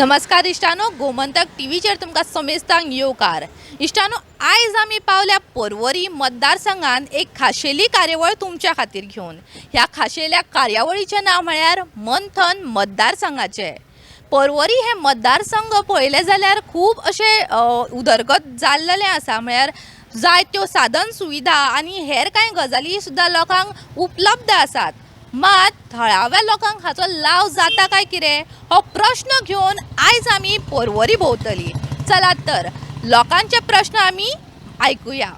नमस्कार इश्टानो, गोमंतक टीव्हीचेर तुमकां समेस्तांक येवकार. इश्टानो, आयज आमी पावल्या पर्वरी मतदारसंघान एक खाशेली कार्यावळ तुमच्या खातीर घेवन. ह्या खाशेल्या कार्यावळीचें नांव म्हळ्यार मंथन मतदारसंघाचें. पर्वरी हे मतदारसंघ पळयलें जाल्यार खूब अशें उदरगत जाल्लेलें आसा, म्हळ्यार जायत्यो साधन सुविधा आनी हेर कांय गजाली सुद्दां लोकांक उपलब्ध आसात. मात थळाव्या लोकांक हाचो लाव जाता काय कितें हो प्रश्न घेवन आयज आमी पर्वरी भोंवतली. चलात तर लोकांचे प्रश्न आमी आयकुया.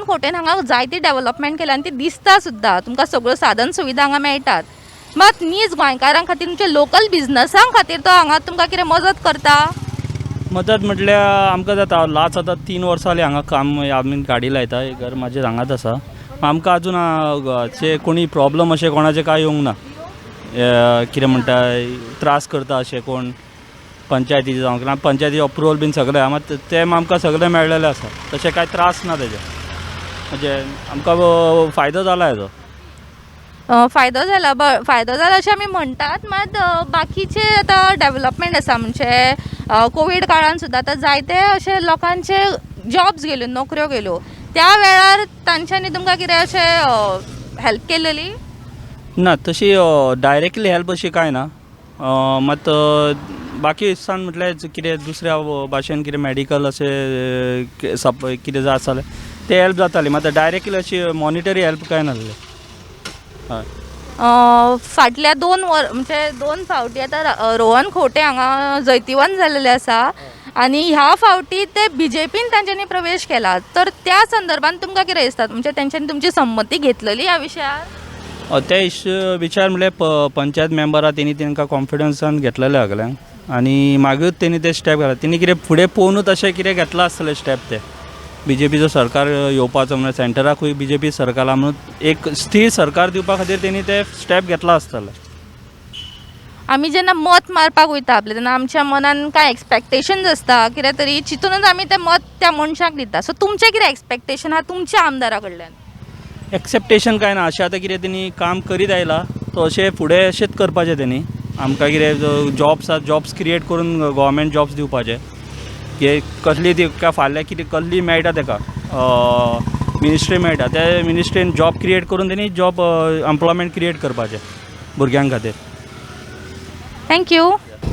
खोटेन हांगा जायती डेवलपमेंट केल्या आनी ती दिसता सुद्दां तुमकां. सगळ्यो साधन सुविधा हांगा मेळटात. मात नीज गोंयकारां खातीर, तुमच्या लोकल बिजनसां खातीर तो हांगा तुमकां कितें मजत करता? मदत म्हटल्यार आमकां जाता. लास्ट आतां 3 वर्सां जालीं हांगा काम. आमी गाडी लायता, हे घर म्हाजें हांगाच आसा. आमकां अजून अशें कोणी प्रॉब्लम अशें कोणाचें कांय येवंक ना. कितें म्हणटा, त्रास करता अशें कोण पंचायतीचे जावं ना. पंचायती अप्रुवल बीन सगळें आहा, मात तें आमकां सगळें मेळ्ळेलें आसा. तशें कांय त्रास ना तेजे. म्हणजे आमकां फायदो जाला हेजो. फायदो जाला, फायदो जाला अशें आमी म्हणटात. मात बाकीचे आतां डेवलपमेंट आसा, म्हणजे कोवीड काळान सुद्दां आतां जायते अशे लोकांचे जॉब्स गेल्यो, नोकऱ्यो गेल्यो. त्या वेळार तांच्यांनी तुमकां कितें अशें हेल्प केलेली? ना, तशी डायरेक्टली हेल्प अशी कांय ना. मात बाकी हिस्सान म्हटल्यार कितें दुसऱ्या भाशेन कितें मॅडिकल अशें सप कितें जाय आसलें ते हेल्प जाताली. मात डायरेक्टली अशी मॉनिटरी हेल्प कांय नासलें, हय. फाटल्या 2 वर, म्हणजे 2 फावटी आतां रोहन खंवटे हांगा जैतिवंत जाल्लेले आसा आनी ह्या फावटी ते बीजेपीन तांच्यांनी प्रवेश केला. तर त्या संदर्भात तुमकां कितें दिसता? म्हणजे तेंच्यांनी तुमची संमती घेतलेली ह्या विशयार? ते विचार म्हळ्यार पंचायत मेंबरा तेणी तांकां कॉन्फिडन्सान घेतलेले सगल्यांक आनी मागीरूच तेणी ते स्टेप घातले. तेणी कितें फुडें पळोवनूच अशें कितें घेतलां आसतलें स्टेप ते. बीजेपीचो सरकार येवपाचो म्हणल्यार सेंटराकूय बीजेपी सरकार म्हणून एक स्थीर सरकार दिवपा खातीर तेणी ते स्टेप घेतला आसतले. आमी जेन्ना मत मारपाक वयता आपलें, तेन्ना आमच्या मनान कांय एक्सपेक्टेशन्स आसता. कितें तरी चिंतूनच आमी तें मत त्या मनशाक दिता. सो तुमचें कितें एक्सपेक्टेशन आहा तुमच्या आमदारा कडल्यान? एक्सपेक्टेशन कांय ना अशें. आतां कितें तेणी काम करीत आयला तो अशें फुडें अशेंच करपाचें तेणी. आमकां कितें जॉब्स आहा, जॉब्स क्रिएट करून गोवोरमेंट जॉब्स दिवपाचे. की कसली ती फाल्यां कितें कसली मेळटा तेका मिनिस्ट्री मेळटा, त्या मिनिस्ट्रीन जॉब क्रिएट करून तेणी जॉब एम्प्लॉयमेंट क्रिएट करपाचें भुरग्यां खातीर. Thank you.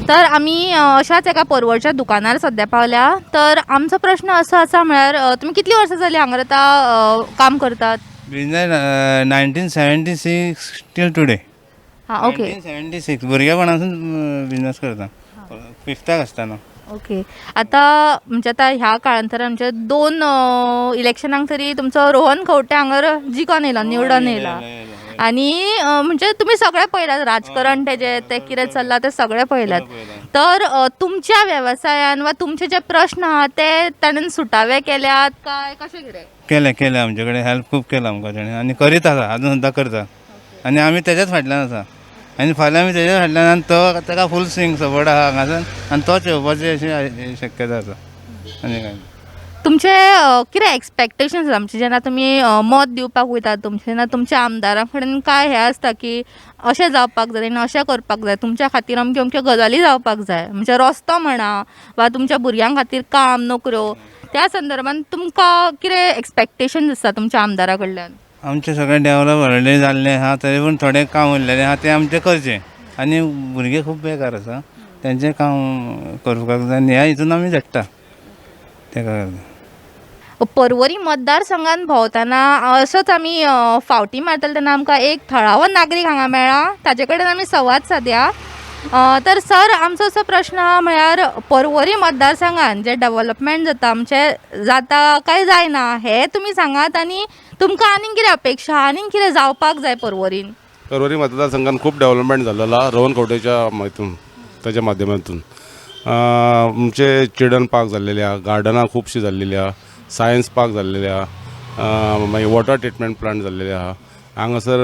तर आमी अशाच एका परवरच्या दुकानार सद्या पावल्या. तर आमचो प्रश्न असो आसा, म्हळ्यार तुमी कितलीं वर्सां जालीं हांगा आतां काम करतात? Business 1976 till today. हां ओके 1976, भुरगेपणासून बिजनस करता, फिफ्ताक आसतना. ओके, आतां म्हणजे आतां ह्या काळांतरान, म्हणजे दोन इलेक्शनांक तरी तुमचो रोहन खंवटे हांगर जिखोन येयलो, निवडून येयला. आनी म्हणजे तुमी सगळें पळयलात राजकारण तेजें, तें कितें चल्लां तें सगळें पळयलात. तर तुमच्या वेवसायान वा तुमचे जे प्रश्न आहा ते ताणें सुटावे केल्यात काय कशें कितें? केलें केलें, आमचे कडेन हेल्प खूब केला आमकां तेणें आनी करीत आसा, आजून सुद्दां करता आनी आमी तेज्याच फाटल्यान आसा आनी फाल्यां आमी तेज्याच फाटल्यान आनी तो ताका फूल स्विंग सपोर्ट आहा हांगासून आनी तोच येवपाची अशी शक्यता आसा आनी काय. तुमचे कितें एक्सपेक्टेशन्स आमचे जेन्ना तुमी मत दिवपाक वयतात तुमचे, तेन्ना तुमच्या आमदारा कडेन काय हें आसता की अशें जावपाक जाय आनी अशें करपाक जाय, तुमच्या खातीर अमक्यो अमक्यो गजाली जावपाक जाय, म्हणजे रस्तो म्हणा वा तुमच्या भुरग्यां खातीर काम, नोकऱ्यो, त्या संदर्भात तुमकां कितें एक्सपेक्टेशन्स आसता तुमच्या आमदारा कडल्यान? आमचें सगळें डेवलप ऑलरेडी जाल्लें आहा, तरी पूण थोडें काम उरलेलें आहा तें आमचें करचें आनी भुरगे खूब बेकार आसा, तेंचें काम करपाक जाय आनी ह्या हितून आमी झेडटा तेका. पर्वरी मतदारसंघात भोंवतना असोच आमी फावटी मारताले तेन्ना आमकां एक थळावो नागरीक हांगा मेळ्ळा. ताजे कडेन आमी संवाद सादया. तर सर, आमचो असो प्रश्न आहा, म्हळ्यार पर्वरी मतदारसंघात जें डेवलपमेंट जाता आमचें, जाता काय जायना हें तुमी सांगात आनी तुमकां आनीक कितें अपेक्षा, आनीक कितें जावपाक जाय पर्वरीन? पर्वरी मतदारसंघात खूब डेव्हलपमेंट झालेला आहा रोहन खंवटेच्या हितून, ताच्या माध्यमातून. आमचे चिल्ड्रन पार्क जाल्लेले आहा, गार्डनां खुबशीं जाल्लेली आहा, सायन्स पार्क जाल्लेले आहा, मागीर वॉटर ट्रिटमेंट प्लांट जाल्लेले आहा हांगासर.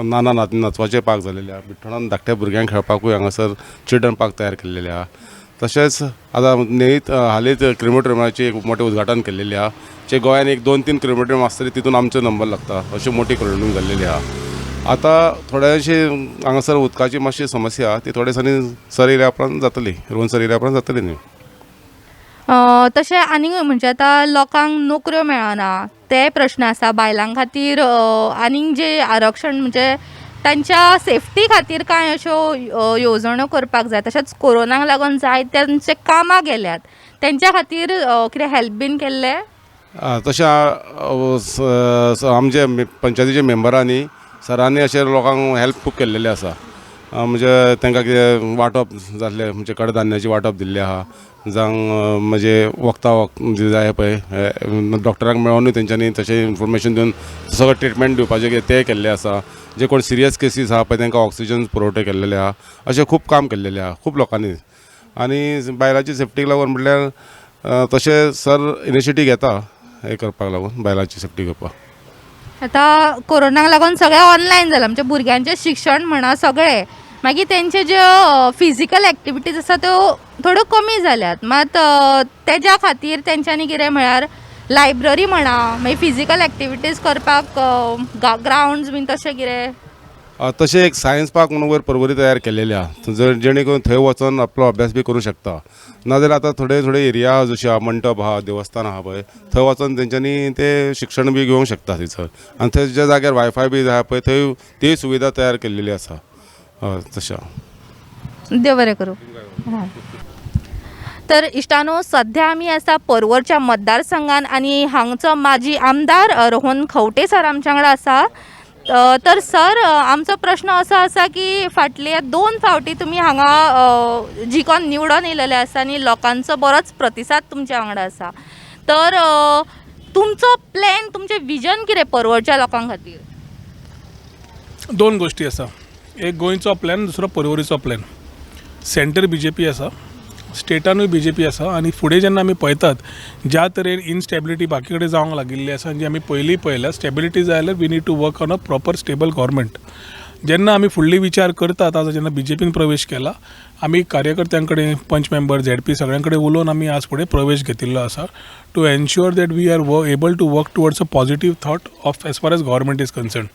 नाना नाचपाचे पार्क जाल्लेले आहा बिठ्ठोणान. धाकट्या भुरग्यांक खेळपाकूय हांगासर चिल्ड्रन पार्क तयार केल्लेले आहा. तशेंच आतां नेत हालींच क्रिमोटोरियमाचें एक मोठें उद्घाटन केल्लेलें आहा, जे गोंयान एक दोन तीन क्रिमोटोरियम आसतली तितून आमचो नंबर लागता अशी मोठी क्रिमोटोरियम जाल्लेली आहा. आतां थोडेशे हांगासर उदकाची मातशी समस्या आहा, ती थोड्या दिसांनी सर येयल्या उपरांत जातली, रोहन सर येयल्या उपरांत जातली न्ही. तशें आनीक म्हणजे आतां लोकांक नोकऱ्यो मेळना ते प्रश्न आसा, बायलां खातीर आनीक जे आरक्षण म्हणजे तांच्या सेफ्टी खातीर कांय अश्यो येवजण्यो करपाक जाय. तशेंच कोरोनाक लागून जाय तांचे कामां गेल्यात तेंच्या खातीर कितें हेल्प बीन केल्लें? तशें आमचे पंचायतीच्या मेंबरांनी सरांनी अशें लोकांक हेल्प खूब केल्लेलें आसा. म्हणजे तांकां कितें वांटप जाल्लें, म्हणजे कडधान्याचें वांटप दिल्लें आहा, जावं म्हणजे वखदां जाय पळय डॉक्टरांक मेळोनूय तेंच्यांनी तशें इन्फॉर्मेशन दिवन सगळें ट्रिटमेंट दिवपाचें कितें तें केल्लें आसा. जे कोण सिरियस केसीस आहा पळय तांकां ऑक्सिजन पुरवठो केल्लेले आहा. अशें खूब काम केल्लेलें आहा खूब लोकांनी. आनी बायलांची सेफ्टीक लागून म्हटल्यार तशें सर इनिशिएटीव घेता हें करपाक लागून, बायलांची सेफ्टी घेवपाक. आतां कोरोनाक लागून सगळें ऑनलायन जालां, म्हणजे भुरग्यांचें शिक्षण म्हणा सगळें, मागीर तेंचे ज्यो फिजिकल एक्टिविटीज आसा त्यो थोड्यो कमी जाल्यात. मात तेज्या खातीर तेंच्यांनी कितें म्हळ्यार लायब्ररी म्हणा, मागीर फिजिकल एक्टिविटीज करपाक ग्रावंड्स बीन तशें कितें? तशें एक सायन्स पार्क म्हणून वयर पर्वरी तयार केल्लेली आहा, जेणे करून थंय वचोन आपलो अभ्यास बी करूं शकता. नाजाल्यार आतां थोडे थोडे एरिया आहा, जशे आहा मंटप आहा, देवस्थान आहा पळय, थंय वचोन तेंच्यांनी ते शिक्षण बी घेवंक शकता थंयसर. आनी थंय ज्या जाग्यार वायफाय बी जाय पळय थंय ती सुविधा तयार केल्लेली आसा. हय तशें आहा. देव बरें करूं. तर इश्टानो, सध्या आमी आसा पर्वरच्या मतदारसंघान आनी हांगचो माजी आमदार रोहन खंवटे सर आमच्या वांगडा आसा. तर सर, आमचो प्रश्न असो आसा की फाटल्या 2 फावटी तुमी हांगा जिखोन निवडोन येयलेले आसा आनी लोकांचो बरोच प्रतिसाद तुमच्या वांगडा आसा. तर तुमचो प्लॅन, तुमचें विजन कितें पर्वरच्या लोकां खातीर? 2 गोश्टी आसा, एक गोंयचो प्लॅन, दुसरो पर्वरीचो प्लॅन. सेंटर बीजेपी आसा, स्टेटानूय बीजेपी आसा आनी फुडें जेन्ना आमी पळयतात ज्या तरेन इनस्टेबिलिटी बाकी कडेन जावंक लागिल्ली आसा आनी जी आमी पयलीं पळयल्या, स्टेबिलिटी जाय जाल्यार we need to work on a proper stable government. जेन्ना आमी फुडली विचार करतात, आतां जेन्ना बीजेपीन प्रवेश केला, आमी कार्यकर्त्यां कडेन, पंच मेंबर, झेडपी सगळ्यां कडेन उलोवन आमी आज फुडें प्रवेश घेतिल्लो आसा to ensure that we are able to work towards a positive thought of as far as government is concern.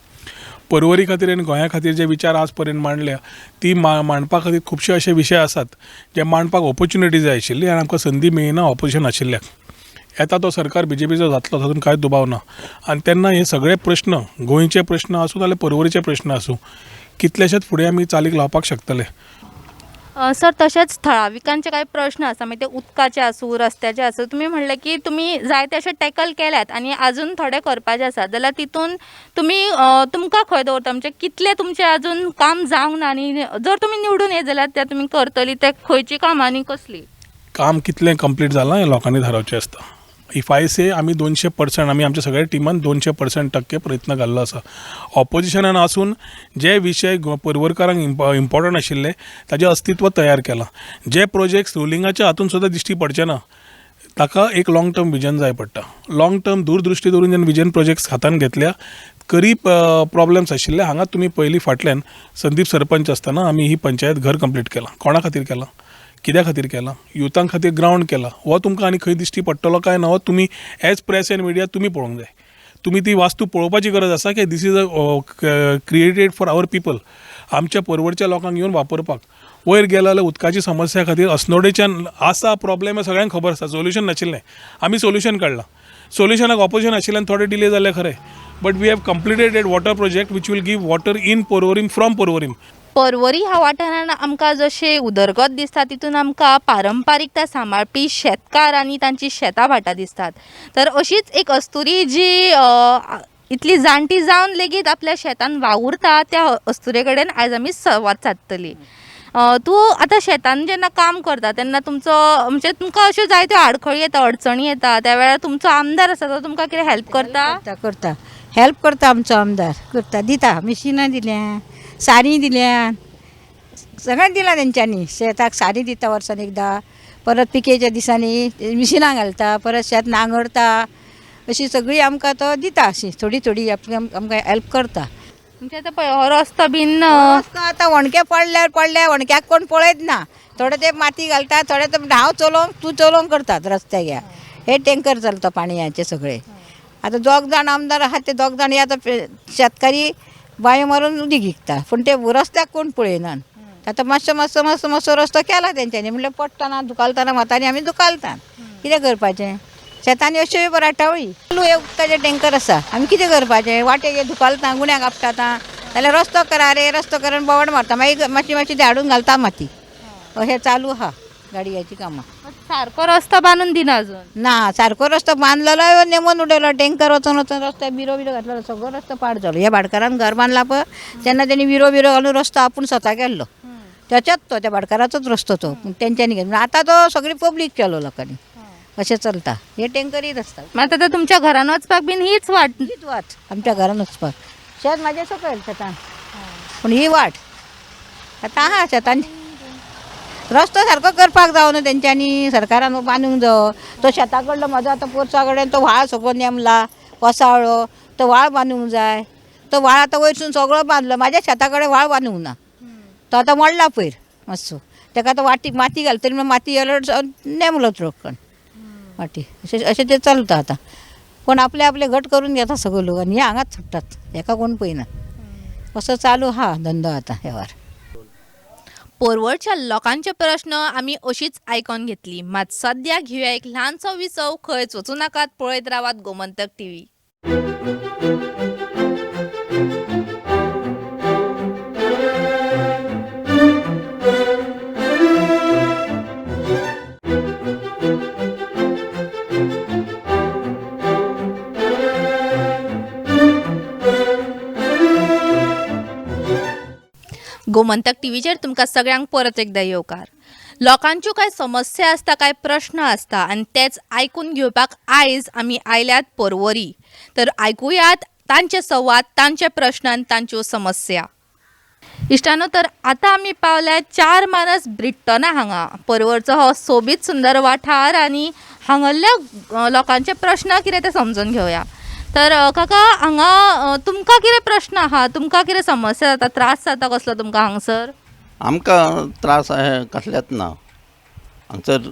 Porvorim खातीर आनी गोंया खातीर जे विचार आज पर्यंत मांडल्या ती मांडपा खातीर खुबशे अशे विशय आसात जे मांडपाक ऑपोर्च्युनिटी जाय आशिल्ली आनी आमकां संदी मेळना ऑपोजिशन आशिल्ल्याक. येता तो सरकार बीजेपीचो जातलो तातूंत कांयच दुबाव ना आनी तेन्ना हे सगळे प्रश्न, गोंयचे प्रश्न आसूं नाजाल्यार पर्वरीचे प्रश्न आसूं, कितलेशेच फुडें आमी चालीक लावपाक शकतले. सर, तशेंच थळाविकांचे कांय प्रश्न आसा, मागीर ते उदकाचे आसूं, रस्त्याचे आसूं, तुमी म्हणलें की तुमी जायते अशे टॅकल केल्यात आनी आजून थोडे करपाचे आसात, जाल्यार तितून तुमी तुमकां खंय दवरता, म्हणजे कितलें तुमचें आजून काम जावंक ना आनी जर तुमी निवडून येत जाल्यार ते तुमी करतली ते खंयची कामां आनी कसली? काम कितलें कंप्लीट जालां हें लोकांनी थारावचें आसता. If I से आमी 200%, आमी आमच्या सगळ्या टिमान 200% टक्के प्रयत्न घाल्लो आसा. ऑपोजिशनान आसून जे विशय पर्वरकारांक इम्पॉर्टंट आशिल्ले ताजें अस्तित्व तयार केलां. जे प्रोजेक्ट्स रुलिंगाच्या हातून सुद्दां दिश्टी पडचे ना ताका एक लाँग टर्म विजन जाय पडटा. लाँग टर्म दूरदृश्टी दवरून जेन्ना विजन प्रोजेक्ट्स हातान घेतल्या, करी प्रॉब्लम्स आशिल्ले. हांगा तुमी पयलीं फाटल्यान संदीप सरपंच आसतना आमी ही पंचायत घर कंप्लीट केलां. कोणा खातीर केलां, कित्या खातीर केलां? युथां खातीर ग्रावंड केलां. हो तुमकां आनी खंय दिश्टी पडटलो काय ना, हो तुमी एज प्रेस एंड मिडिया तुमी पळोवंक जाय. तुमी ती वास्तू पळोवपाची गरज आसा की this is a created for our people, आमच्या पर्वरच्या लोकांक येवन वापरपाक. वयर गेलो जाल्यार उदकाची समस्या खातीर अस्नोडेच्यान आसा प्रॉब्लेम, हें सगळ्यांक खबर आसा. सोल्युशन नाशिल्लें, आमी सोल्युशन काडलां. सोल्युशनाक ऑपोजिशन आशिल्ल्यान थोडे डिले जाल्ले खरें, but we have completed a water project which will give water in Porvorim from Porvorim. Porvorim ह्या वाठारान आमकां जशें उदरगत दिसता तितून आमकां पारंपारिकता सांबाळपी शेतकार आनी तांची शेतां भाटां दिसतात. तर अशीच एक अस्तुरी जी इतली जाणटी जावन लेगीत आपल्या शेतान वावुरता त्या अस्तुरे कडेन आयज आमी संवाद सादतली. तूं आतां शेतान जेन्ना काम करता तेन्ना तुमचो म्हणजे तुमकां अश्यो जायत्यो आडखळी येता, अडचणी येता, त्या वेळार तुमचो आमदार आसा तो तुमकां कितें हेल्प करता? करता, हेल्प करता आमचो आमदार, करता, दिता, मिशिनां दिल्या, सारी दिल्या, सगळें दिलां तेंच्यांनी. शेताक सारी दिता वर्सान एकदां, परत पिकेच्या दिसांनी मिशिनां घालता, परत शेत नांगरता, अशी सगळी आमकां तो दिता, अशी थोडी थोडी आमकां हेल्प करता. म्हणजे आतां पळय हो रस्तो बीन रस्तो आतां वणके पडल्यार पडल्या, वणक्याक कोण पळयत ना, थोडे ते माती घालता, थोडे ते हांव चलोवंक तूं चलोवंक करतात रस्त्याक. ह्या हे टेंकर चलता पाणयाचे सगळे. आतां दोग जाण आमदार आहा ते दोग जाण आतां शेतकारी बांयो मारून उदीक विकता पूण ते रस्त्याक कोण पळयनात. आतां मातसो मातसो मातसो मातसो रस्तो केला तेंच्यांनी, म्हणल्यार पडटना दुखालतना म्हातारी आमी दुखालता. कितें करपाचें? शेतांनी अश्यो राटावळी चालू, हे उदकाचे टेंकर आसा, आमी कितें करपाचें? वाटेक दुखालता, गुण्याक आपटाता, जाल्यार रस्तो करा रे, रस्तो करून बोवाळ मारता, मागीर मातशी मातशी धाडून घालता माती. अशें चालू आहा गाडयेची कामां. सारको रस्तो बांदून दिना अजून? ना, सारको रस्तो बांदलेलो नेमून उडयलो, टेंकर वचोन वचोन रस्त्याक बिरो बिरो घातलेलो, सगळो रस्तो पाड जालो. ह्या भाटकारान घर बांदला पळय तेन्ना तेणी विरो बिरो घालून रस्तो आपूण स्वता केल्लो, तेच्याच तो त्या भाटकाराचोच रस्तो तो, पूण तेंच्यांनी केलो. आतां तो सगळी पब्लीक केलो लोकांनी, अशें चलता. हे टेंकर येत आसता. मात आतां तुमच्या घरान वचपाक बीन हीच वाट? हीच वाट आमच्या घरान वचपाक. शेत म्हाजें सकयल शेतान, पूण ही वाट आतां आहा. शेतान रस्तो सारको करपाक जावो न्हू तेंच्यांनी, सरकारान बांदूंक जावो तो शेता कडलो. म्हजो आतां पोरसा कडेन तो व्हाळ सगळो नेमला, कोसळ्ळो, तो व्हाळ बांदूंक जाय. तो व्हाळ आतां वयरसून सगळो बांदलो, म्हाज्या शेता कडेन व्हाळ बांदूंक ना. तो आतां मोडला पयर मातसो, तेका आतां वाटी माती घालतली म्हणून माती घालून नेमलो रोखण वाटी. अशें अशें तें चलता आतां. कोण आपले आपले घट करून घेता सगळे लोक आनी हे हांगाच सुट्टात, हेका कोण पळयना. असो चालू आहा धंदो आतां वेव्हार. पोरवरच्या लोकांचे प्रश्न आमी अशीच आयकोन घेतली. मात सद्या घेवया एक ल्हानसो विसव. खंयच वचूं नाकात, पळयत रावात गोमंतक टीव्ही. गोमंतक टीव्हीचेर तुमकां सगळ्यांक परत एकदां येवकार. लोकांच्यो कांय समस्या आसता, कांय प्रश्न आसता आनी तेच आयकून घेवपाक आयज आमी आयल्यात पर्वरी. तर आयकुयात तांचे संवाद, तांचे प्रश्न आनी तांच्यो समस्या. इश्टानो, तर आतां आमी पावल्यात चार मानस ब्रिट्टना हांगा. पर्वरचो हो सोबीत सुंदर वाठार आनी हांगल्ल्या लोकांचे प्रश्न कितें ते समजून घेवया. तर काका, हांगा तुमकां कितें प्रश्न आहा, तुमकां कितें समस्या जाता, त्रास जाता कसलो तुमकां हांगसर? आमकां त्रास कसलेच ना हांगसर.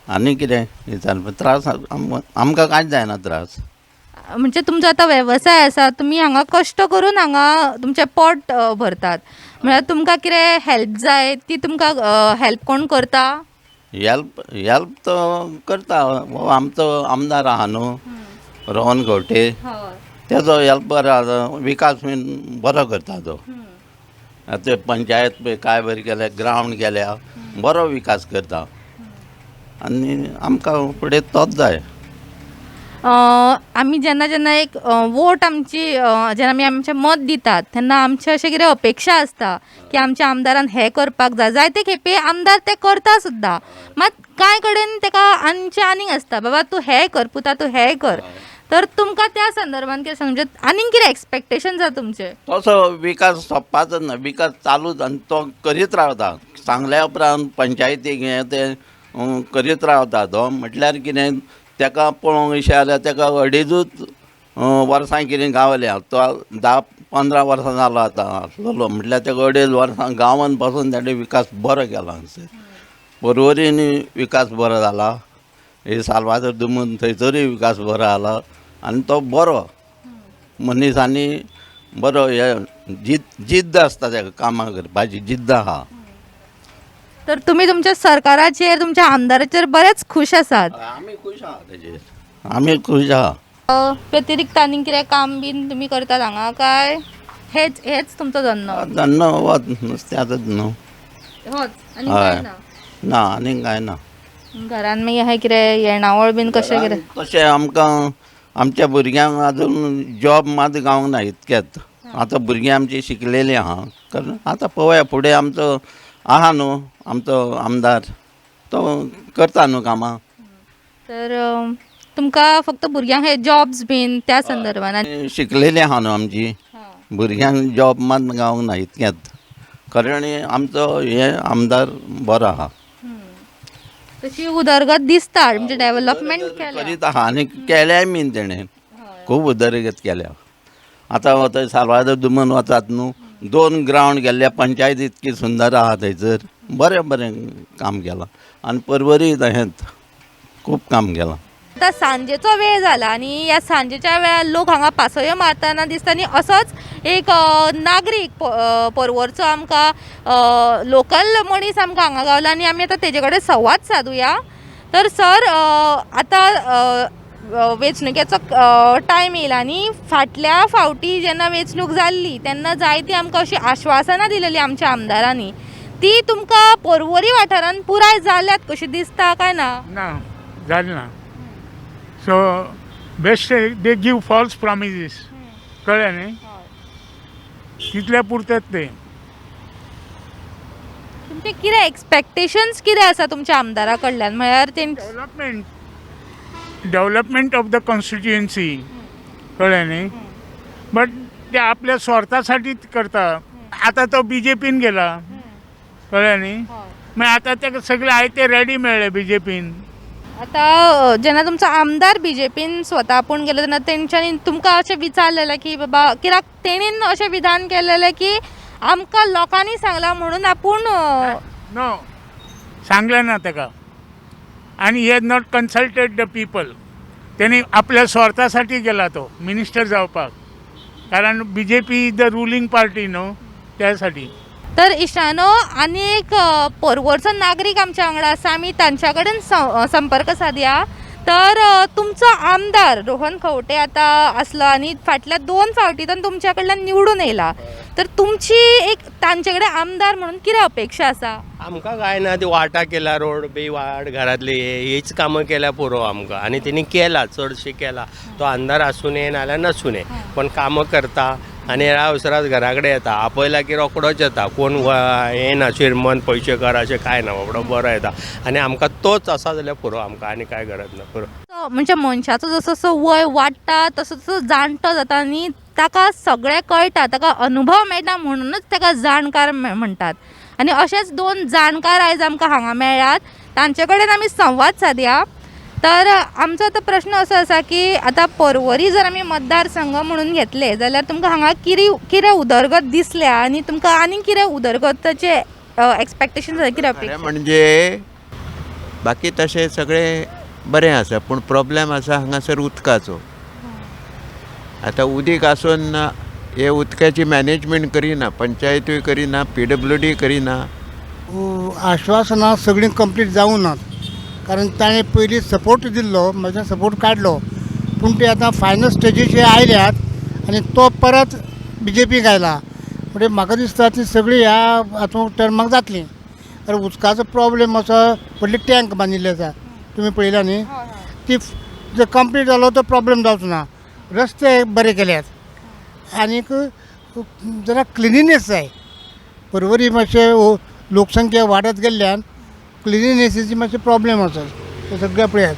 आनी कितें विचार त्रास आमकां कांयच जायना त्रास. म्हणजे तुमचो आतां वेवसाय आसा, तुमी हांगा कश्ट करून हांगा तुमचें पोट भरतात, म्हळ्यार तुमकां कितें हेल्प जाय ती तुमकां हेल्प कोण करता? हेल्प हेल्प तो करता हो आमचो आमदार आहा न्हू रोहन खंवटे, तेजो हेल्प बरो आसा, विकास बीन बरो करता तो. आतां पंचायत पळय काय बरी केल्या, ग्रावंड केल्या, बरो विकास करता आनी आमकां फुडें तोच जाय. आमी जेन्ना जेन्ना एक वोट आमची, जेन्ना आमी आमचें मत दितात तेन्ना आमचें अशें कितें अपेक्षा आसता की आमच्या आमदारान हें करपाक जाय. जायते खेपे आमदार तें करता सुद्दां, मात कांय कडेन तेका आमचें आनीक आसता, बाबा तूं हें कर पुता, तूं हें कर. तर तुमकां त्या संदर्भान कितें सांग, म्हणजे आनीक कितें एक्सपेक्टेशन आसा तुमचें? तसो विकास सोंपपाचो ना, विकास चालूच आनी तो करीत रावता. सांगल्या उपरांत पंचायतीक हें तें करीत रावता तो. म्हटल्यार कितें तेका पळोवंक अशें जाल्यार तेका अडेजूच वर्सां कितें गावल्या, तो 10-15 वर्सां जालो आतां आसलेलो, म्हटल्यार तेका अडेज वर्सां गांवान बसून तेणें विकास बरो केला. हांगसर पर्वरींनी विकास बरो जाला, हे साल्वादोर दुमून थंयसरूय विकास बरो जाला आनी तो बरो मनीस आनी बरो हे जिद्द आसता तेका कामां करपाची जिद्द आहा. तर तुमी तुमच्या सरकाराचेर, तुमच्या आमदाराचेर बरेच खूश आसात? आमी खूश आहा तेजेर, आमी खूश आहा. व्यतिरिक्त आनीक कितें काम बीन तुमी करतात हांगा काय हेच हेच तुमचो धंदो? धंदो वच नुस्त्याचोच न्हू. होच आनी कांय ना? ना, आनीक कांय ना. घरान मागीर अशें कितें येणावळ बीन कशें कितें? तशें आमकां आमच्या भुरग्यांक अजून जॉब मात गावंक ना इतक्यात. आतां भुरगीं आमचीं शिकलेलीं आहा, कारण आतां पळोवया फुडें आमचो आहा न्हू आमचो आमदार तो करता न्हू कामां. तर तुमकां फक्त भुरग्यांक हे जॉब्स बीन त्या संदर्भान? शिकलेलीं आहा न्हू आमची भुरग्यांक जॉब मात गावंक ना इतक्यात, कारण आमचो हे आमदार बरो आहा. तशी उदरगत दिसता, म्हणजे डेव्हलपमेंट केल्या करीत आहा आनी केल्याय बीन तेणें खूब उदरगत केल्या. आतां वता साल्वादोर दुमन वतात न्हू, 2 ग्रावंड केल्ले, पंचायत इतकी सुंदर आहा थंयसर, बरें बरें काम केलां आनी पर्वरी तशेंच खूब काम केलां. आतां सांजेचो वेळ जाला आनी ह्या सांजेच्या वेळार लोक हांगा पासयो मारतना दिसता आनी असोच एक नागरीक पर्वरचो आमकां लोकल मनीस आमकां हांगा गावला आनी आमी आतां तेजे कडेन संवाद सादुया. तर सर, आतां वेंचणुकेचो टायम येयला आनी फाटल्या फावटी जेन्ना वेंचणूक जाल्ली तेन्ना जायती आमकां अशी आश्वासनां दिलेली आमच्या आमदारांनी, ती तुमकां पर्वरी वाठारांत पुराय जाल्यात कशी दिसता काय ना? ना, जालें ना. So best they give false promises, कळ्ळें न्ही? तितले पुरतात ते. तुमचे कितें एक्सपेक्टेशन्स कितें आसा तुमच्या आमदारा कडल्यान? म्हळ्यार development of the constituency, कळ्ळें न्ही? बट ते आपल्या स्वार्थासाठीच करता. आतां तो बी जे पीन गेला, कळ्ळें न्ही? मागीर आतां ताका सगळें आयते रेडी मेळ्ळें बी जे पीन. आतां जेन्ना तुमचो आमदार बी जे पीन स्वता आपूण गेलो तेन्ना तेंच्यांनी तुमकां अशें विचारलेलें की बाबा कित्याक तेणीन अशें विधान केलेलें की आमकां लोकांनी सांगलां म्हणून आपूण नो, सांगलें ना ताका. आनी he has not consulted the people. तेणी आपल्या स्वार्थासाठी गेला तो मिनिस्टर जावपाक, कारण B J P is the ruling party न्हू, त्यासाठी. तर इश्टानो, आनी एक पर्वरचो नागरीक आमच्या वांगडा आसा, आमी तांच्या कडेन संपर्क सादया. तर तुमचो आमदार रोहन खंवटे आतां आसलो आनी फाटल्या 2 फावटी तो तुमच्या कडल्यान निवडून येयला, तर तुमची एक तांचे कडेन आमदार म्हणून कितें अपेक्षा आसा? आमकां कांय ना, ती वाटा केला रोड बी वाट घरांतली हीच कामां केल्या पुरो आमकां. आनी तेणी केला चडशी केला, तो आमदार आसूं नये नाल्यार नासूं नये, पण कामां करता आनी ह्या अवसरात घरा कडेन येता, आपयला की रोकडोच येता. कोण हें ना श्रीमंत पयशे कर अशें कांय ना, बाबडो बरो येता आनी आमकां तोच आसा जाल्यार पुरो, आमकां आनी कांय गरज ना, पुरो. म्हणजे मनशाचो जसो जसो वय वाडटा तसो तसो जाणटो जाता आनी ताका सगळें कळटा, ताका अनुभव मेळटा, म्हणूनच ताका जाणकार म्हणटात. आनी अशेच 2 जाणकार आयज आमकां हांगा मेळ्ळ्यात, तांचे कडेन आमी संवाद सादया. तर आमचो आतां प्रश्न असो आसा की आतां पर्वरी जर आमी मतदारसंघ म्हणून घेतले जाल्यार तुमकां हांगा कितें उदरगत दिसल्या आनी तुमकां आनीक कितें उदरगताचे एक्सपेक्टेशन जाय, कितें अपेक्षा? म्हणजे बाकी तशें सगळें बरें आसा, पूण प्रॉब्लेम आसा हांगासर उदकाचो. आतां उदीक आसून हे उदकाची मॅनेजमेंट करिना, पंचायतूय करिना, PWD करिना. आश्वासनां सगळीं कंप्लीट जावं नात, कारण ताणें पयलीं सपोर्ट दिल्लो, म्हज्या सपोर्ट काडलो, पूण ते आतां फायनल स्टेजीचेर आयल्यात आनी तो परत बी जे पीक आयला. म्हणजे म्हाका दिसता ती सगळी ह्या हातूंत टर्माक जातली. कारण उदकाचो प्रॉब्लेम असो व्हडली टँक बांदिल्ली आसा, तुमी पळयला न्ही, ती जर कंप्लीट जालो तो प्रॉब्लेम जावचो ना. रस्ते बरे केल्यात आनीक जरा क्लिनिनेस जाय. पर्वरी मातशें लोकसंख्या वाडत गेल्ल्यान क्लिनिनेसीची मातशें प्रॉब्लेम आसा, ते सगळें पळयात.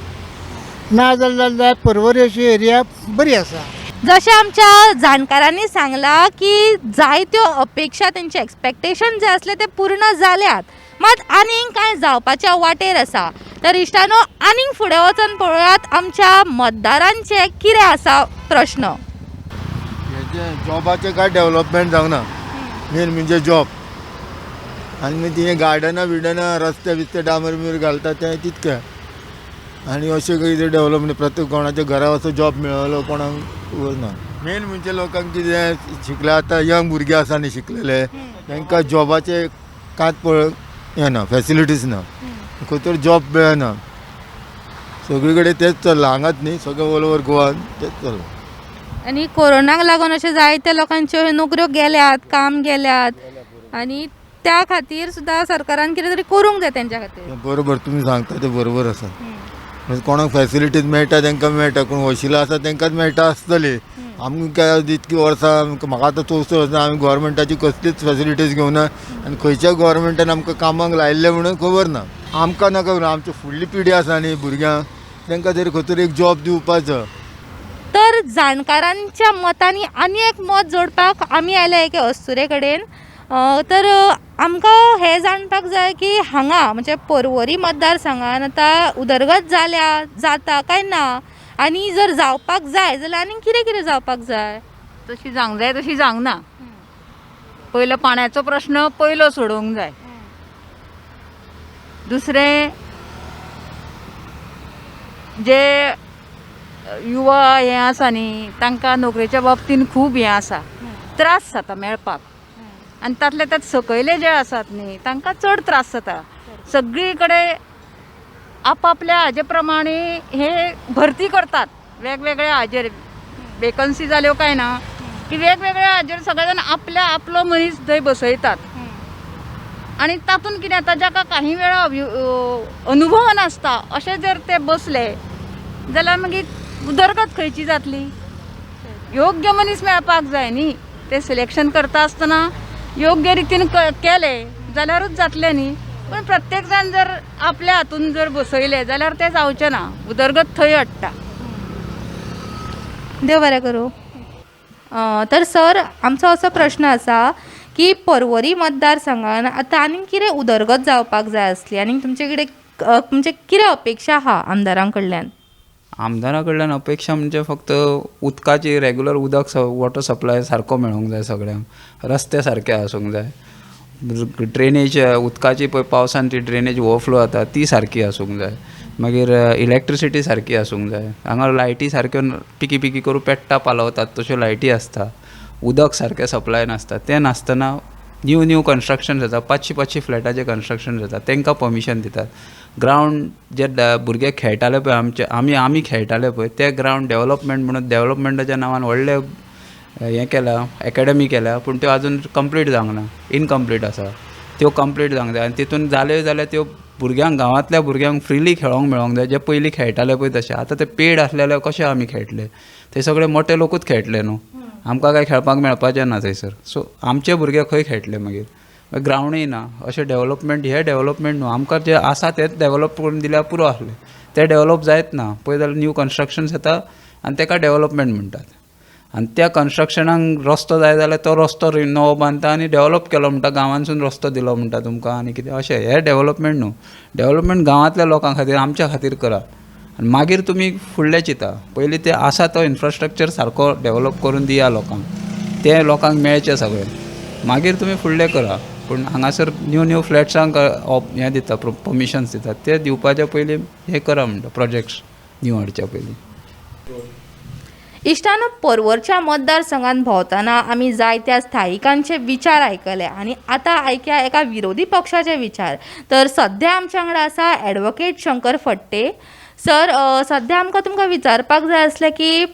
ना जाल्यार पर्वरी अशी एरिया बरी आसा. जशें आमच्या जाणकारांनी सांगलां की जायत्यो अपेक्षा, तेंचे एक्सपेक्टेशन जे आसले ते पूर्ण जाल्यात, मात आनीक कांय जावपाच्या वाटेर आसा. तर इश्टानो, आनीक फुडें वचून पळयात आमच्या मतदारांचे कितें आसा प्रश्न. जॉबाचें कांय डेवलपमेंट जावंक ना, मेन म्हणजे जॉब. आनी मागीर तिणें गार्डनां बिर्डनां रस्ते बिस्ते डांबर बिंबर घालता तें तितकें. आनी अशें कितें डेवलपमेंट प्रत्येक कोणाच्या घरा असो जॉब मेळलो कोणाक खबर ना. मेन म्हणजे लोकांक कितें शिकले आतां यंग भुरगे आसा न्ही शिकलेले, तांकां जॉबाचें कांयच पळय हें ना, फेसिलिटीज ना, खंय तर जॉब मेळना. सगळी कडेन तेंच चल्लां, हांगाच न्ही, सगळें ऑल ओवर गोवान तेंच चल्लां. आनी कोरोनाक लागून अशें जायते लोकांच्यो नोकऱ्यो गेल्यात, काम गेल्यात, आनी त्या खातीर सुद्दां सरकारान कितें तरी करूंक जाय तेंच्या खातीर. बरोबर तुमी सांगता तें बरोबर आसा. कोणाक फेसिलिटीज मेळटा तांकां मेळटा, कोण वशिला आसा तांकांच मेळटा आसतली. आमकां इतकी वर्सां, म्हाका आतां 64 वर्सां, आमी गोवोरमेंटाची कसलीच फेसिलिटीज घेवना आनी खंयच्या गोवोरमेंटान आमकां कामाक लायिल्लें म्हणून खबर ना. आमकां नाका, आमची फुडली पिढी आसा न्ही भुरग्यांक, तांकां तरी खंय तरी एक जॉब दिवपाचो. तर जाणकारांच्या मतांनी आनी एक मत जोडपाक आमी आयल्या एके अस्तुरे कडेन. तर आमकां हें जाणपाक जाय की हांगा म्हणजे पर्वरी मतदारसंघान आतां उदरगत जाल्या, जाता काय ना, आनी जर जावपाक जाय जाल्यार आनी कितें कितें जावपाक जाय? तशी जावंक जाय तशी जावंक ना. पयलो पाण्याचो प्रश्न पयलो सोडोवंक जाय. दुसरें जे युवा हें आसा न्ही तांकां नोकरेच्या बाबतीन खूब हें आसा, त्रास जाता मेळपाक. आनी तातले तात सकयले जे आसात न्ही तांकां चड त्रास जाता. सगळी कडेन आपापल्या हाजे प्रमाणे हे भरती करतात, वेगवेगळ्या हाजेर वेकन्सी जाल्यो काय ना की वेगवेगळ्या हाजेर सगळे जाण आपल्या आपलो मनीस थंय बसयतात. आनी तातूंत कितें जाता, जाका काही वेळा अनुभव नासता अशें जर ते बसले जाल्यार मागीर उदरगत खंयची जातली? योग्य मनीस मेळपाक जाय न्ही, ते सिलेक्शन करता आसतना योग्य रितीन केलें जाल्यारूच जातलें न्ही. पूण प्रत्येक जाण जर आपल्या हातून जर बसयलें जाल्यार तें जावचें ना, उदरगत थंय अडटा. देव बरें करूं. तर सर आमचो असो प्रश्न आसा की पर्वरी मतदारसंघान आतां आनीक कितें उदरगत जावपाक जाय आसली आनी तुमचे कडेन तुमचे कितें अपेक्षा आहा आमदारां कडल्यान? आमदारा कडल्यान अपेक्षा म्हणजे फक्त उदकाची रेगुलर उदक वॉटर सप्लाय सारको मेळोंक जाय सगळ्यांक, रस्ते सारके आसूंक जाय, ड्रेनेज उदकाची पळय पावसान ती ड्रेनेज ओवरफ्लो जाता ती सारकी आसूंक जाय, मागीर इलेक्ट्रिसिटी सारकी आसूंक जाय. हांगा लायटी सारक्यो पिकी पिकी करून पेट्टा पालवतात तश्यो लायटी आसता, उदक सारकें सप्लाय नासता. तें नासतना न्यू न्यू कन्स्ट्रक्शन जाता, 500-500 फ्लॅटाचें कन्स्ट्रक्शन जाता, तांकां परमिशन दितात. ग्रावंड जे भुरगे खेळटाले पळय आमचे आमी आमी खेळटाले पळय ते ग्रावंड डेवलपमेंट म्हणून डेवलपमेंटाच्या नांवान व्हडले हें केलां, एकेडमी केल्या, पूण त्यो आजून कंप्लीट जावंक ना, इनकम्प्लीट आसा. त्यो कंप्लीट जावंक जाय आनी तितून जाल्यो जाल्यार त्यो भुरग्यांक गांवांतल्या भुरग्यांक फ्रिली खेळोंक मेळोंक जाय, जे पयलीं खेळटाले पळय तशें. आतां ते पेड आसले कशें आमी खेळटले? ते सगळे मोटे लोकूच खेळटले न्हू, आमकां कांय खेळपाक मेळपाचें ना थंयसर. सो आमचे भुरगे खंय खेळटले मागीर? ग्रावंडूय ना. अशें डेवलपमेंट हें डेवलपमेंट न्हू, आमकां जें आसा तेंच डेवलप करून दिल्यार पुरो आसलें, तें डेवलप जायत ना. पळय जाल्यार न्यू कन्स्ट्रक्शन्स येता आनी ताका डेवलपमेंट म्हणटात, आनी त्या कन्स्ट्रक्शनाक रस्तो जाय जाल्यार तो रस्तो नवो बांदता आनी डेवलप केलो म्हणटा, गांवांतसून रस्तो दिलो म्हणटा तुमकां आनी कितें अशें. हें डेवलपमेंट न्हू, डेवलपमेंट गांवांतल्या लोकां खातीर आमच्या खातीर करा आनी मागीर तुमी फुडलें चिंता. पयलीं तें आसा तो इन्फ्रास्ट्रक्चर सारको डेवलप करून दिया लोकांक, तें लोकांक मेळचें सगळें, मागीर तुमी फुडलें करा. पूण हांगासर न्यू न्यू फ्लॅट्सांक हें दिता, परमिशन्स दिता, ते दिवपाच्या पयलीं हें करा म्हणटा, प्रोजेक्ट्स न्यू हाडच्या पयलीं. इश्टानो, पर्वरच्या मतदारसंघात भोंवतना आमी जायत्या स्थायिकांचे विचार आयकले आनी आतां आयकया एका विरोधी पक्षाचे विचार. तर सद्या आमच्या वांगडा आसा एडवोकेट शंकर फडते सर. सद्या आमकां तुमकां विचारपाक जाय आसलें की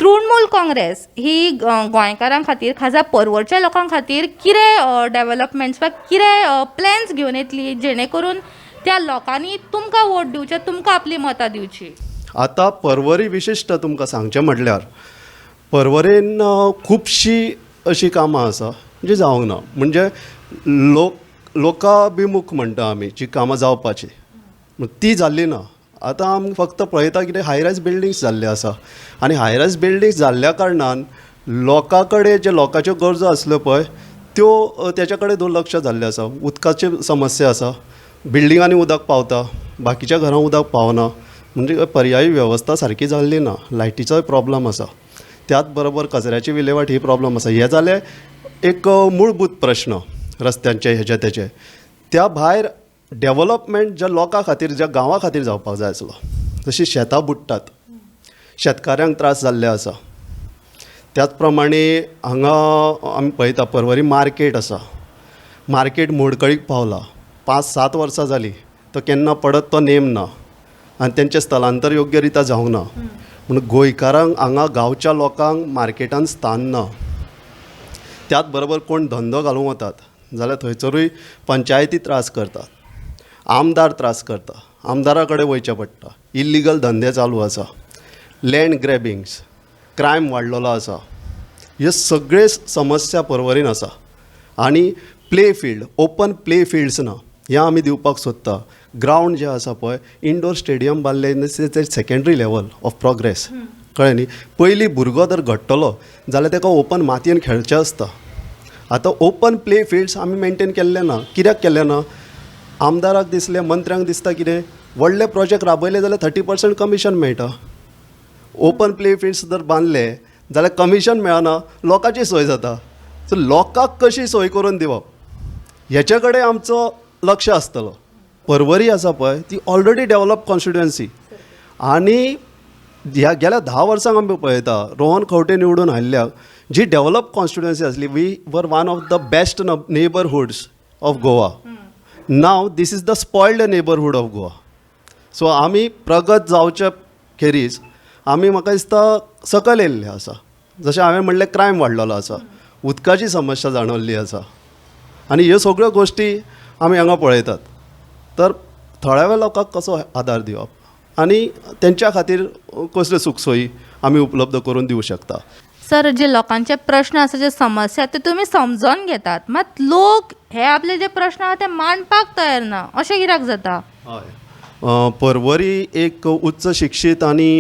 तृणमूल काँग्रेस ही गोंयकारां खातीर, खासा पर्वरच्या लोकां खातीर कितें डेवलपमेंट्स वा कितें प्लॅन्स घेवन येतली जेणे करून त्या लोकांनी तुमकां वोट दिवचे, तुमकां आपली मतां दिवची? आतां पर्वरी विशिश्ट तुमकां सांगचें म्हटल्यार पर्वरेन खुबशीं अशीं कामां आसा जी जावंक ना, म्हणजे लोकाभिमूख म्हणटा आमी जी कामां जावपाची ती जाल्ली ना. आतां आमी फक्त पळयता कितें हाय रायज बिल्डींग्स जाल्ले आसा आनी हाय रायज बिल्डींग्स जाल्ल्या कारणान लोकां कडेन जे लोकांच्यो गरजो आसल्यो पळय त्यो तेच्या कडेन दुर्लक्ष जाल्लें आसा. उदकाची समस्या आसा, बिल्डिंगांनी उदक पावता, बाकीच्या घरां उदक पावना, म्हणजे पर्यायी वेवस्था सारकी जाल्ली ना. लायटीचोय प्रॉब्लम आसा, त्याच बरोबर कचऱ्याची विलेवाट ही प्रॉब्लम आसा. हे जाले एक मूळभूत प्रश्न रस्त्यांचे हेजे तेजे. त्या भायर डेवलपमेंट ज्या लोकां खातीर, ज्या गांवां खातीर जावपाक जाय आसलो, जशी शेतां बुडटात, शेतकाऱ्यांक त्रास जाल्ले आसा. त्याच प्रमाणे हांगा आमी पळयता पर्वरी मार्केट आसा, मार्केट मोडकळीक पावला, 5-7 वर्सां जालीं, तो केन्ना पडत तो नेम ना आनी तेंचें स्थलांतर योग्य रित्या जावंक ना. म्हणून गोंयकारांक हांगा गांवच्या लोकांक मार्केटान स्थान ना. त्याच बरोबर कोण धंदो घालूंक वतात जाल्यार थंयसरूय पंचायती त्रास करतात, आमदार त्रास करता, आमदारा कडेन वयचें पडटा, इल्लिगल धंदे चालू आसा, लँड ग्रॅबिंग्स, क्रायम वाडलेलो आसा. ह्यो सगळे समस्या पर्वरीन आसा. आनी play field, open play fields ना, हें आमी दिवपाक सोदता. ग्रावंड जें आसा पळय, इनडोर स्टेडियम बांदलें तें सेकेंडरी लेवल ऑफ प्रोग्रेस, कळ्ळें न्ही. पयलीं भुरगो जर घडटलो जाल्यार ताका ओपन मातयेन खेळचें आसता. आतां ओपन प्ले फिल्ड्स आमी मेनटेन केल्ले ना. कित्याक केल्ले ना? आमदाराक दिसलें, मंत्र्यांक दिसता कितें व्हडले प्रोजेक्ट राबयले जाल्यार 30% कमिशन मेळटा. ओपन प्ले फिल्ड्स जर बांदले जाल्यार कमिशन मेळना, लोकांची सोय जाता. सो लोकांक कशी सोय करून दिवप हेचे कडेन आमचो लक्ष आसतलो. पर्वरी आसा पळय ती ऑलरेडी डेवलप कॉन्स्टिट्युएन्सी आनी ह्या गेल्या 10 वर्सांक आमी पळयता रोहन खंवटे निवडून आयिल्ल्याक जी डेवलप कॉन्स्टिट्युएन्सी आसली, we were one of the best neighbourhoods of Goa. Now this is the spoiled neighbourhood of Goa. So आमी प्रगत जावचे खेरीज आमी म्हाका दिसता सकयल येयल्ले आसा. जशें हांवें म्हणलें, क्रायम वाडलेलो आसा, उदकाची समस्या जाणवल्ली आसा आनी ह्यो सगळ्यो गोश्टी आमी हांगा पळयतात. तर थळाव्या लोकांक कसो आदार दिवप आनी तेंच्या खातीर कसल्यो सुखसोयी आमी उपलब्ध करून दिवं शकता. सर, जे लोकांचे प्रश्न आसा, जे समस्या ते तुमी समजोन घेतात, मात लोक हे आपले जे प्रश्न आहा ते मांडपाक तयार ना, अशें कित्याक जाता? हय, पर्वरी एक उच्च शिक्षीत आनी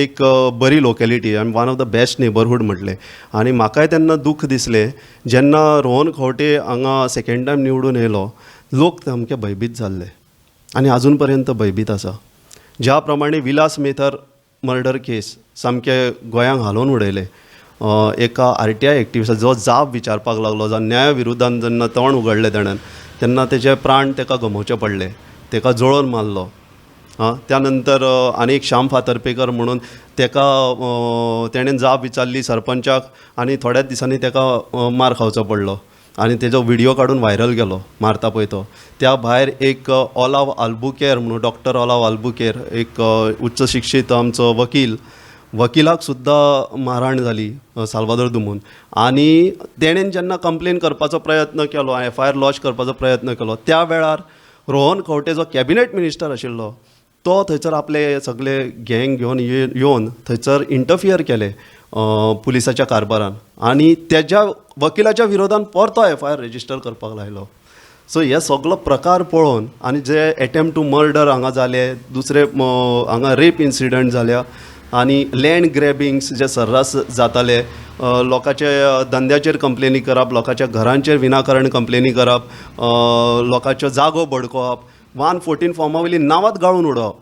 एक बरी लोकेलिटी आनी one of the best neighbourhood म्हटलें. आनी म्हाकाय तेन्ना दूख दिसलें जेन्ना रोहन खंवटे हांगा सेकेंड टायम निवडून येयलो, लोक सामके भंयभीत जाल्ले आनी आजून पर्यंत भंयभीत आसा. ज्या प्रमाणे विलास मेथर मर्डर केस सामके गोंयांक हालोवन उडयलें, एका RTI एक्टिविस्टा जो जाप विचारपाक लागलो, जो न्याया विरुद्धान जेन्ना तोंड उगडलें तेणेन, तेन्ना तेजे प्राण तेका गमोवचे पडले, तेका जळोवन मारलो. आं, त्या नंतर आनी एक श्याम फातर्पेकर म्हणून तेका तेणेन जाप विचारली सरपंचाक आनी थोड्याच दिसांनी तेका मार खावचो पडलो आनी तेजो व्हिडियो काडून व्हायरल केलो मारता पळय तो. त्या भायर एक ओलाव आल्बुकेर म्हणून, डॉक्टर ओलाव आल्बुकेर, एक उच्च शिक्षीत आमचो वकील, वकिलाक सुद्दां मारहाण जाली साल्वादोर दुमून. आनी तेणेन जेन्ना कंप्लेन करपाचो प्रयत्न केलो, FIR launch करपाचो प्रयत्न केलो, त्या वेळार रोहन खंवटे जो कॅबिनेट मिनिस्टर आशिल्लो तो थंयसर आपले सगळे गँग घेवन येवन थंयसर इंटरफियर केले पुलिसाच्या कारभारान आनी तेज्या वकिलाच्या विरोधान परतो FIR register करपाक लायलो. सो हे सगलो प्रकार पळोवन आनी जे एटेम्प्ट टू मर्डर हांगा जाले, दुसरे हांगा रेप इन्सिडंट जाल्या आनी लँड ग्रॅबिंग्स जे सर्रास जाताले, लोकांचे धंद्याचेर कंप्लेनी करप, लोकांच्या घरांचेर विनाकारण कंप्लेनी करप, लोकांच्यो जागो बडकोवप, 114 फॉर्मा वयली नांवांच गाळून उडोवप,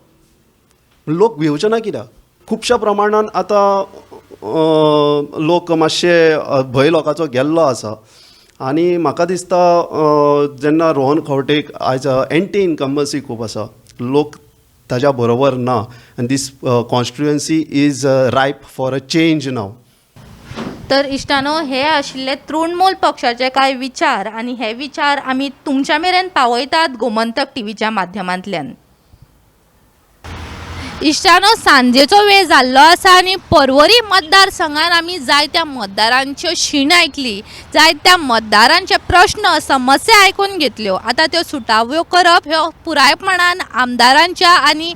लोक भिवचे ना कित्याक? खुबश्या प्रमाणान आतां लोक मातशे भंय लोकांचो गेल्लो आसा. आनी म्हाका दिसता जेन्ना रोहन खंवटेक आयज एंटी इनकम्बन्सी खूब आसा, लोक ताज्या बरोबर ना आनी this constituency is ripe for a change now. तर इश्टानो, हे आशिल्ले तृणमूल पक्षाचे कांय विचार आनी हे विचार आमी तुमच्या मेरेन पावयतात गोमंतक टीव्हीच्या माध्यमांतल्यान. इश्टानो, सांजेचो वेळ जाल्लो आसा आनी पर्वरी मतदारसंघान आमी जायत्या मतदारांच्यो शीण आयकली, जायत्या मतदारांचे प्रश्न समस्या आयकून घेतल्यो. आतां त्यो सुटाव्यो करप ह्यो पुरायपणान आमदारांच्या आनी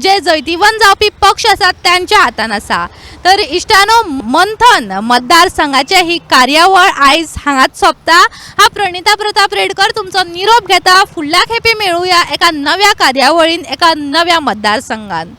जे जैतिवंत जावपी पक्ष आसात त्यांच्या हातान आसा. तर इश्टानो, मंथन मतदारसंघाचे ही कार्यावळ आयज हांगाच सोंपता. हा प्रणिता प्रताप रेडकर तुमचो निरोप घेता. फुडल्या खेपे मेळुया एका नव्या कार्यावळीन, एका नव्या मतदारसंघान.